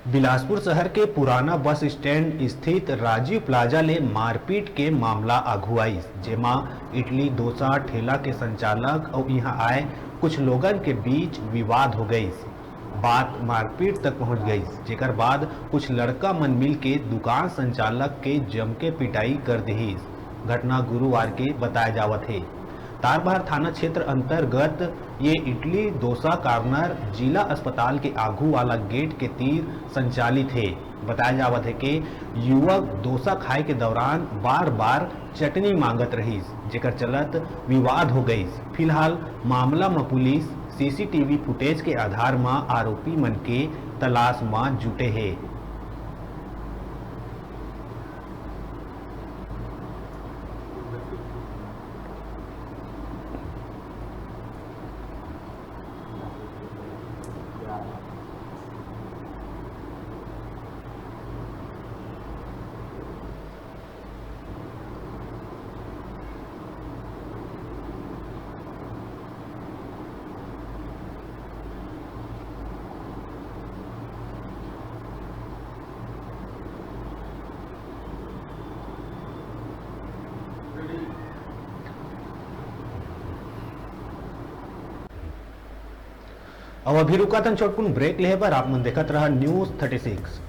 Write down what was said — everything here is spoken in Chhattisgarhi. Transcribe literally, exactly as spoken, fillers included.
बिलासपुर शहर के पुराना बस स्टैंड स्थित राजीव प्लाजा ले मारपीट के मामला आघू आइस, जेमा इडली डोसा ठेला के संचालक अउ इहां आए कुछ लोगन के बीच विवाद हो गइस। बात मारपीट तक पहुंच गइस, जेकर बाद कुछ लड़का मन मिल के दुकान संचालक के जम के पिटाई कर दिहिस। घटना गुरुवार के बताया जावत हे। तारबहार थाना क्षेत्र अंतर्गत ये इडली डोसा कॉर्नर जिला अस्पताल के आघू वाला गेट के तीर संचालित हे। बताया जावत हे कि युवक डोसा खाए के दौरान बार-बार चटनी मांगत रहिस, जेकर चलत विवाद हो गइस। फिलहाल मामला म पुलिस सीसीटीवी फुटेज के आधार म आरोपी मन के तलाश म जुटे हे। अब अभी रुकत हन छोटकुन ब्रेक लेहे बर। आप मन देखत रहा न्यूज थर्टी सिक्स।